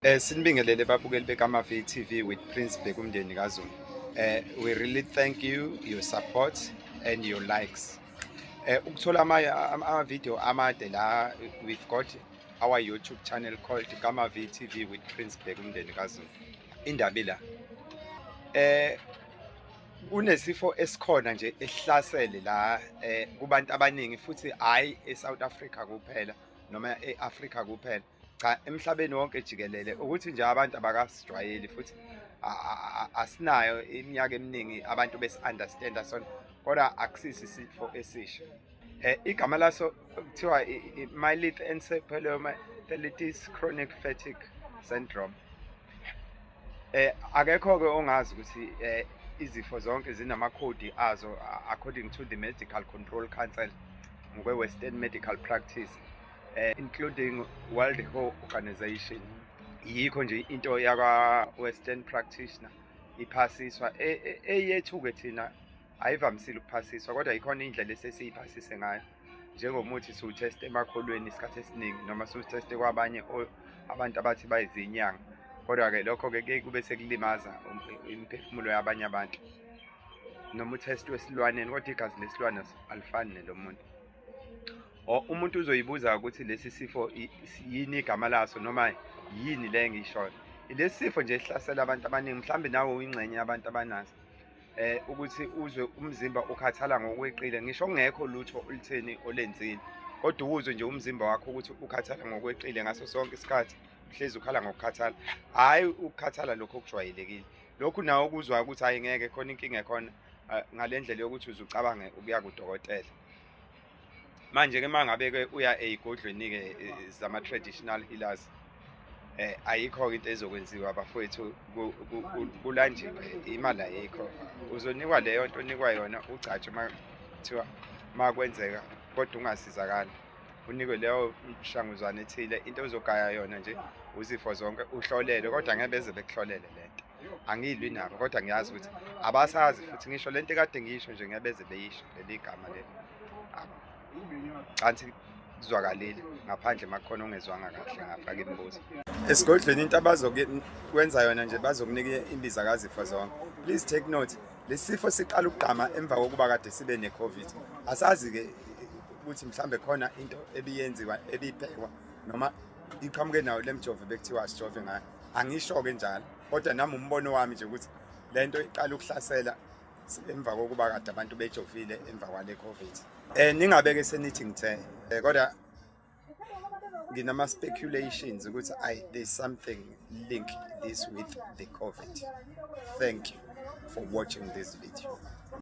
Sinibingelele babukeli bekaMavi TV with Prince Bhekumndeni kaZulu. We really thank you, your support and your likes. Ukuthola ama video amade la, we've got our YouTube channel called Kamavi TV with Prince Bhekumndeni kaZulu. Indaba la. Kunesifo esikhona nje esihlasele la kubantu abaningi, futhi hayi eSouth Africa kuphela noma eAfrica kuphela, cha, emhlabeni wonke jikelele, ukuthi nje abantu abakasijwayeli futhi asinayo iminyaka eminingi abantu besi-understanda sona, kodwa akusisi isifo esisha. Igama laso kuthiwa i-myelitis encephalomyelitis chronic fatigue syndrome. Akekho ke ongazi ukuthi izifo zonke zinamakhodi azo according to the Medical Control Council ngokwe Western Medical Practice, including World Health Organization. Yikho nje into yakwa Western practitioner iphasiswa. Eyethu ke thina ayivamisile ukuphasiswa, kodwa ikhona indlela esesiyiphasise ngayo, njengomuthi siwutheste emakholweni isikhathi esiningi noma siwutheste kwabanye abantu abathi bayizinyanga, kodwa-ke lokho-ke kuye kube sekulimaza imiphefumulo yabanye abantu, noma uthestwe esilwaneni, kodwa igazi lesilwane alifani nelomuntu. O umuntu uzoyibuza ukuthi lesi sifo yini igama laso noma yini le engiyishoyo. Lesi sifo nje esihlasela abantu abaningi, mhlawumbe nawe uyingxenye yabantu abanaso, ukuthi uzwe umzimba ukhathala ngokweqile, ngisho kungekho lutho olutheni olenzile, kodwa uzwe nje umzimba wakho ukuthi ukhathala ngokweqile ngaso sonke isikhathi, uhlezi ukhala ngokukhathala, hhayi ukukhathala lokhu okujwayelekile, lokhu nawe okuzwayo ukuthi hhayi, ngeke, khona inkinga ekhona, ngale ndlela yokuthi uze ucabange ukuya kudokotela. Manje-ke uma ngabe-ke uya ey'godlweni-ke zama-traditional healers, ayikho-ke into ezokwenziwa, bafowethu, kulanjiwe, imali ayikho. Uzonikwa leyo nto onikwa yona, ugcatshwe uma kuthiwa uma kwenzeka, kodwa ungasizakali. Unikwe leyo mishanguzwane ethile, into ozogaya yona nje uzifo zonke, uhlolelwe, kodwa ngeke beze bekuhlolele le nto. Angilwi nabo, kodwa ngiyazi ukuthi abasazi futhi ngisho lento ekade ngisho nje, ngeke beze beyisho leli gama leli. Cansi kuzwakalile ngaphandle makukhona ongezwanga kahle, ngafaka imibuzo. Esigodlweni into abazokwenza yona nje, bazokunika imbiza kazifo zonke. Please take note, lesi sifo siqala ukugqama emva kokuba kade sibe ne-COVID. Asazi-ke ukuthi mhlambe khona into ebiyenziwa, ebiphekwa, noma iqhamuke nayo le mjovo bekuthiwa asijove ngayo. Angisho-ke njalo, kodwa nami umbono wami nje ukuthi le nto iqala ukuhlasela emva kokuba kade abantu bejovile emva kwale COVID. Ningabeke senithi ngithe, kodwa nginama speculations ukuthi I there's something link this with the COVID. Thank you for watching this video.